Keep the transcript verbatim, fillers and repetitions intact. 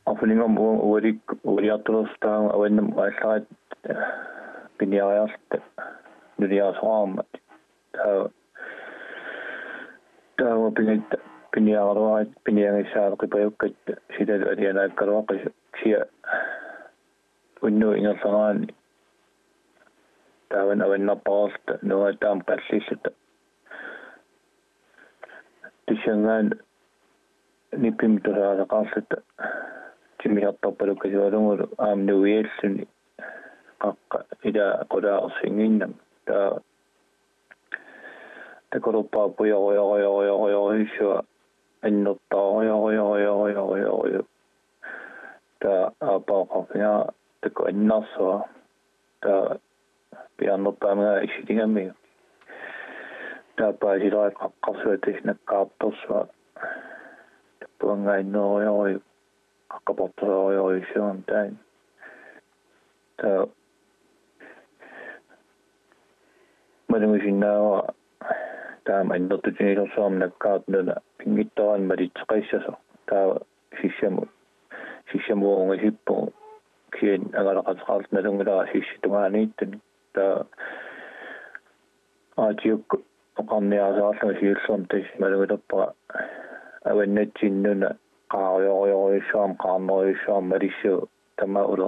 Arfininngormat uanga ualikkut ualiartulersoq taama avannamut aallarit piniariarluta nuniarsoraarmat. Taava taama pingatta piniaraluarit piniagassaaleqipajukkatta silalu alianaakkaluaqisut kisianni unnuup ingerlanerani taava avannarpareerluta nuangattaaq qallilluta. Tassanngaannaq nipimmik tusaasaqarluta timmisartorpalukkasualugulu aamma nuialluni qaqqap ilaa qulaarussinnginnami. Taava takorloorpara pujorujorujorujorujorujussua annertorujorujorujorujorujoruju. Taava aappaa oqarfigaara takuinnarsua. Taava piaarnerpaamik issiligamiuk. Taava paasilerakku qaqqarsuaq tassa nakkaartorsua. Tappavanngaanneerujorujuk qaqqap portusoorujorujussuugami taanna. Taava malugisinnaavara taama annertutigisorsuarmik nakkaartoq nuna pinngitsoorani malitseqassasoq. Taava sissamut sissamut ungasippugut kisianni angalaqateqarluta nalunngilara sissap tungaaniittunik. Taava aatiuk oqarniarsarallarmat siullermik tassa malugilerpara avannatsinnut nuna qaarujorujorujussuarmik qaarnerujussuarmik malissuaq tamaat ulu